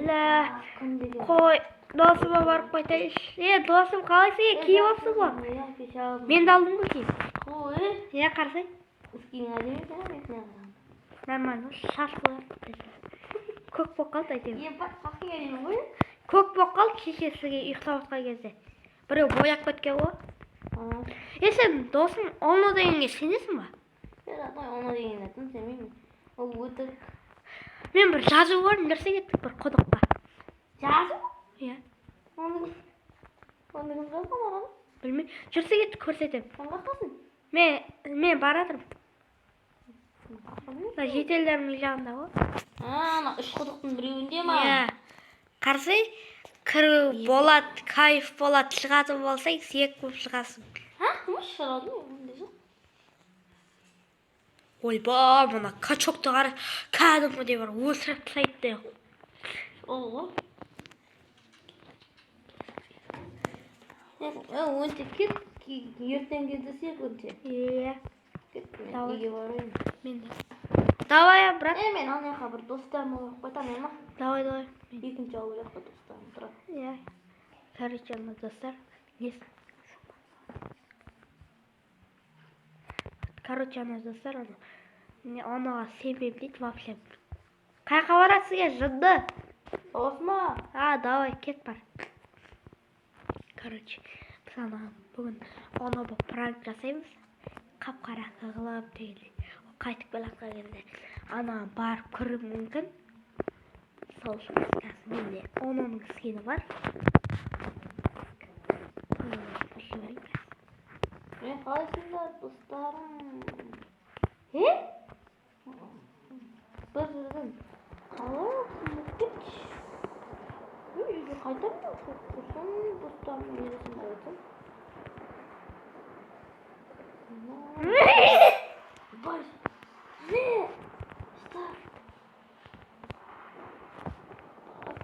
Бісміллә. Қой, досыма барып қайтайыншы. Е, досым, қалайсың? Е, киіп алыпсың ғой. Иә, кеше алдым. Мен де алдым ғой киім. Қой. Иә, қарасай. Скин әдемі екен, бетіне қарағанда. Нормально, шаш қояды. Көк болып қалды әйтеуір. Е, бak, қақи әдемі ғой. Көк болып қалды шешесіге ұйықтап жатқан кезде. Біреу бояп кеткен ғой. Ана, Е, сен досың оны дегенге сенесің ба? е, родной, оны деген атын сенбеймін. Ол өтірік. Мен бір жазу көрдім, жүрсе кеттік бір құдыққа. Жазу? Иә. Оны кім жазған оған? Білмеймін. Жүрсе кеттік, көрсетемін. Сен қаяқтасың? Мен баратырмын. Мына жителдердің үй жағында ғой. А, ана үш құдықтың біреуінде ма? Иә. Қарасай, кіру болады, кайф болады, шығатын болсаң, сүйек болып шығасың. Ха? Кім шығарады? Ондай жоқ. Ойбай, мына качокты қара, кәдімгідей бір өлтіріп тастайды де. Ол ғой. Е, онша кет, ертең кездесейік онша. Иә, Кет, мен Давай. үйге барайын. мен де. Давай, брат. Е, мен ана жаққа бір достарыма барып қайтамын, ма? Давай, давай. Екінші ауыл жақта достарым тұрады. Иә. Короче, ана достар, несі? Короче, ана достар, ана не анаға сенбеймін дейді вообще. Қаяққа барасың, е, жынды? Осма. А, давай, кет бар. Короче, біз ана бүгін ана болып пранк жасаймыз. Қап-қара қылып дегендей. Ол қайтып келе жатқан кезде ана барып кіруі мүмкін. Сол үшін қазір менде оның скині бар. Соны көрсетіп жіберейін қазір. Е, қалайсыңдар, достарым? Е? Бір жерден қалай болып кетші? Үйге қайтамын да, сосын достарым үйресін айтсам. Бай. Не? Достар.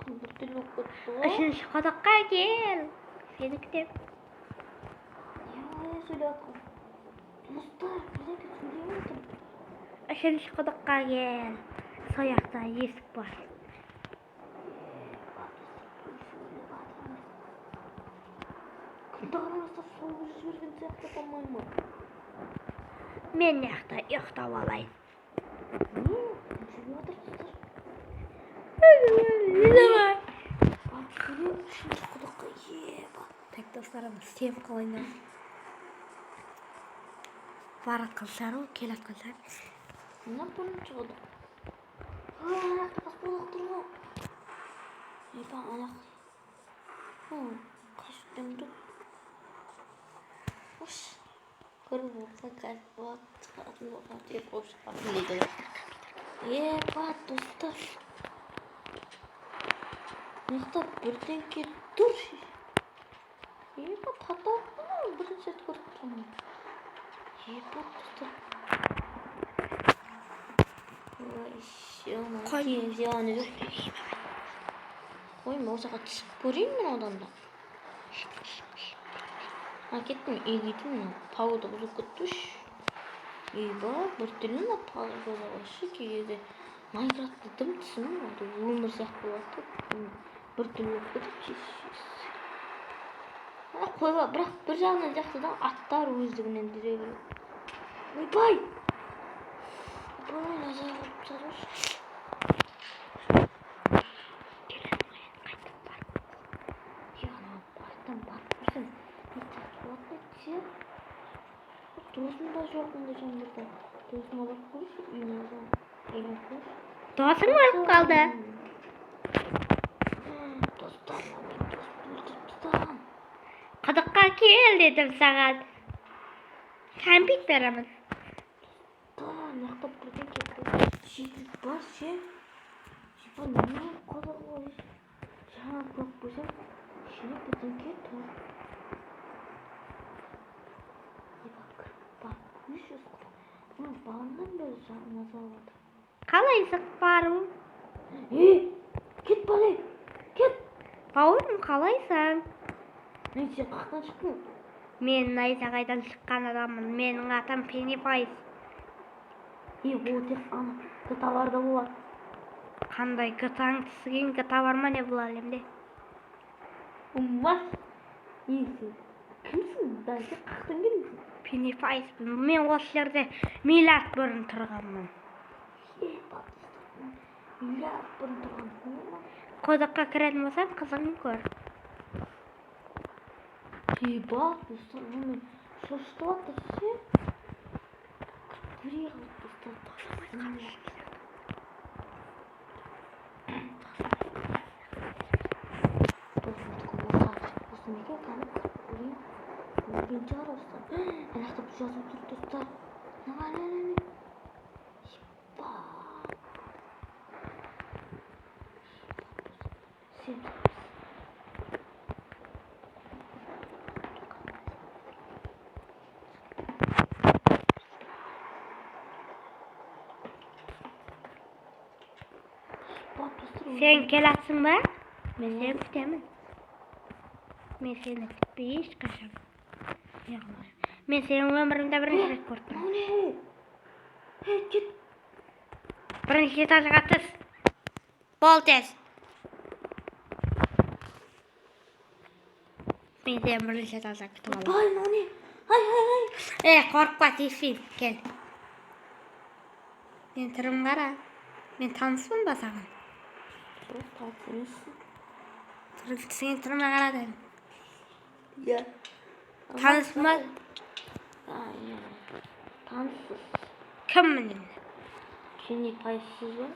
Күн біртүрлі болып кетті ғой. Үшінші құдыққа кел. Сені күтемін. Не сөйлеп жатқан? Достар, бірдеңе сөйлеп жатыр. Үшінші құдыққа кел. Сол жақта есік бар. Күнді қарамастан соғып жіберген сияқты, по-моему. Мен мына жақта ұйықтап алайын. Не? Кім сөйлеп жатыр, достар? Давай. Барып көрейік үшінші құдыққа. Еба. Так, достар, ана істеп қалайын. Баратқан шығар ғой, келатқан шығар. Мына бірінші құдық. Ой, ана жақта баспалдақ тұр ғой. Еба, ана жақта. Қашып тұр. Ош. Көріп болса, кайф болады. Шығатын болса, тек болып шықпасын дейді. Еба, достар. Мына жақта бірдеңке тұр. Еба, потолок мынау бірінші рет көріп тұрмын. Еба, достар. Ой, Қой. киім зияны жоқ. Қой, мен осы жаққа түсіп көрейін мен одан да. А, кеттім, үйге кеттім, мына погода бұзылып кетті. Ойба, біртүрлі мына погода вообще кей кезде Майнкрафтты дым түсінбеймін, андай өмір сияқты болады да, біртүрлі болып кетеді. А, қойға, бірақ бір жағынан жақсы да, аттар өздігінен жүре береді. Ойбай! Ойбай, назар ұрып тастады ғой. Қайтып бар. Е, ана қайтадан барып көрсем, не сияқты болатын еді ше? Досым да жоқ ондай жаңбырда. Досыма барып көрейінші, үйіне үйіне көрейінші. Досың өліп қалды. Достар, мен досымды өлтіріп тастаған. Құдыққа кел дедім саған. Кәмпит беремін. Да, мына жақта бірдеңке жетіп бар ше. Типа не құдық ғой? Жаңа көріп қойсам, ішінде бірдеңке тұр. Еба, кіріп барып көрейінші осы құдық. Мына бағанадан бері жаным мазалап жатыр. Қалайсың, бару? Е, кет, бале, кет. Бауырым, қалайсың? Мен сен қаяқтан шықтың? Мен найзағайдан шыққан адаммын. Менің атым Пеннивайз. Е, ол тек ана товарда болады. Қандай GTA-ң түскен, GTA бар ма не бұл әлемде? Умас. Сен кімсің? Даже қаяқтан келдің? Пеннивайзбын. Мен осы жерде миллиард бұрын тұрғанмын. Миллиард бұрын тұрғансың ба? Құдыққа кіретін болсаң, қызығын көр. Ебать, достар, мені шошытып жатыр ше. Көре қалды, достар. Осы ма екен, кәні кіріп көрейін. Өлген шығар достар. Ана жақта бір жазу тұр, достар. Мына қара, ана, ана. Ебать. Сен Ебать, достар. Сен келатсың ба? Мен сені күтемін. Мен сені күтпей ешқашан. Не қылмаймын. Мен сенің өмірімде бірінші рет көріп тұрмын. Мынау не? Ей, кет. Бірінші этажға түс. Бол тез. Мен сені бірінші этажға күтіп аламын. Ой, мынау не? Ай, ай, ай. Ей, қорықпа, тиіспеймін. Кел. Мен түрім қара. Мен таныспын ба саған? Жоқ, таныс емессің. Түрің, сенің түріме қара дедім. Иә. Таныспын ба? А, иә. Таныссыз. Кіммін енді? Пеннивайзсыз ба?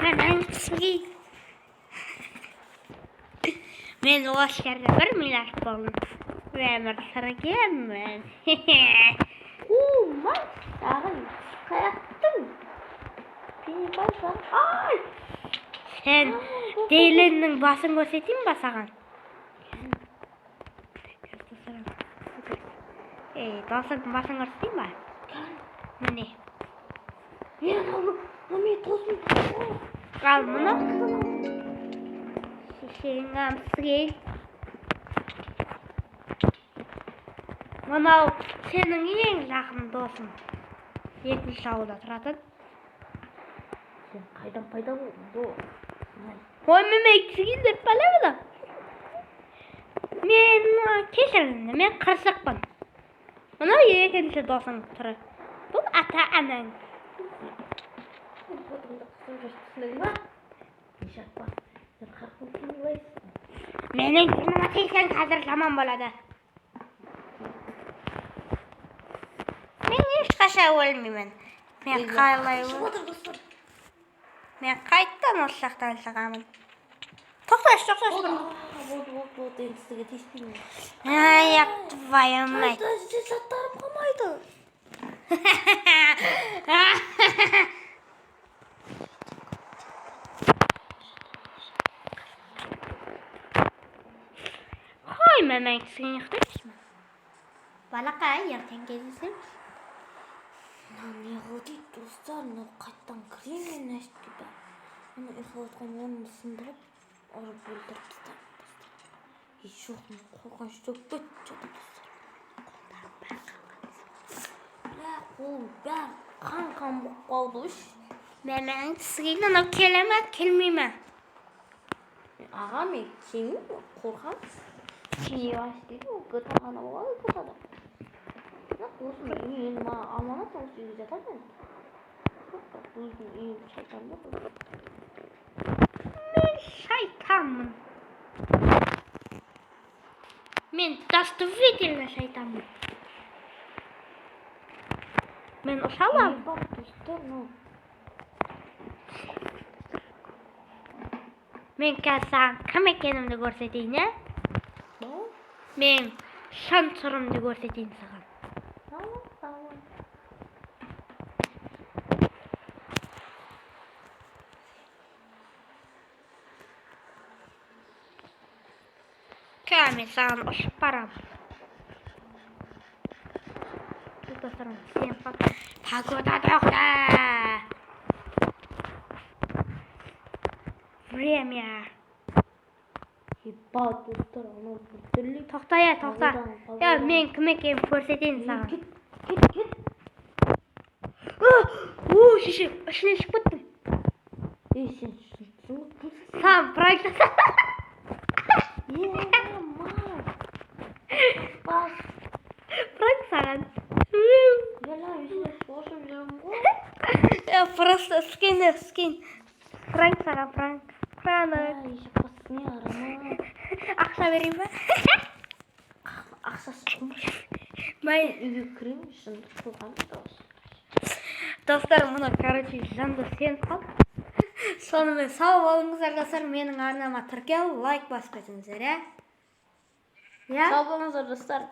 Мен түсінбей. Мен осы жерде 1 миллиард болдым. Өмір сүргенмін. О, ағай, қаяқтың? Пеннивайз. Ай! Сен Дейлиннің басын көрсетейін ба саған? Ей, досымның басын көрсетейін ба? Міне. Е, анау, мынау менің досым. Ал мұны шешең амсыгей. Мынау сенің ең жақын досың. Екінші ауылда тұратын. Сен қайдан пайда болдың, до? Ой, мен түскен деп бала бұны. Мен кешіріңді, мен қырсықпын. Мынау екінші досың түрі. Бұл ата-анаң. Фотомды қысып жүрсің ба? Ешақпа. Сен қаяқтан Пеннивайзсың? Менің жыныма тисең, қазір жаман болады. Мен ешқашан өлмеймін. Мен қалай Шығып отыр, достар. Мен қайттан осы жақтан шығамын. Тоқташы, тоқташы. Болды, болды, болды, болды, енді сізге тиіспеймін. Ай, твою мать. Қайда заттарым қалмайды. Қой, мен кісіге ұйықтайыншы. Балақай, ертең кездесеміз. Мынау не қыл дейді, достар, мынау қайттан кірейін мен мына жерге бәрі. Ана ұйықтап жатқан орнымды сындырып, ұрып өлтіріп тастаймын, достар. Ей, жоқ, мына қорқыныш болып кетті что-то, достар. Бля, қолым бәрі қан-қан болып қалды ғой. Мен түскен анау келе ме, келмей ме? Аға, мен келмеймін, қорқамын. Пеннивайз дейді ғой, GTA ғана болады GTA-да. Бірақ осы үй енді маған аманат, осы үйге жатамын енді. Жоқ, бірақ өзімнің үйім шайтан ба бұл? Мен шайтанмын. Мен действительно шайтанмын. Мен ұша аламын. Ебать, достар, мынау Мен қазір саған кім екенімді көрсетейін, иә? Ба? Мен шын түрімді көрсетейін саған. Tamam, tamam. Қазір мен саған ұшып барамын. Достар, сен погода тоқта. Время. Ебать, достар, анау біртүрлі. Тоқта, я, тоқта. Погоданың, Я, погоданың. мен кім екенімді көрсетейін саған. Кет, кет, кет. О, шеше, ішіне шығып кеттім. Ей, сен жындысың ғой, кімсің? Саған пранк жаса. Е, ма. Бас. Пранк саған. Бля, өзіне шошып жүрмін ғой. Просто скин, скин. Пранк саған, пранк. Пранк. Ай, басыңа қарама. Ақша берейін ба? Ақшасы қымбат. Мен үйге кіремін, жынды қылған дауыс. Достар, мұны, короче, жынды сеніп қалды. Сонымен, сау болыңыздар, достар. Менің арнама тіркеліп, лайк басып кетіңіздер, иә? Иә? Сау болыңыздар, достар.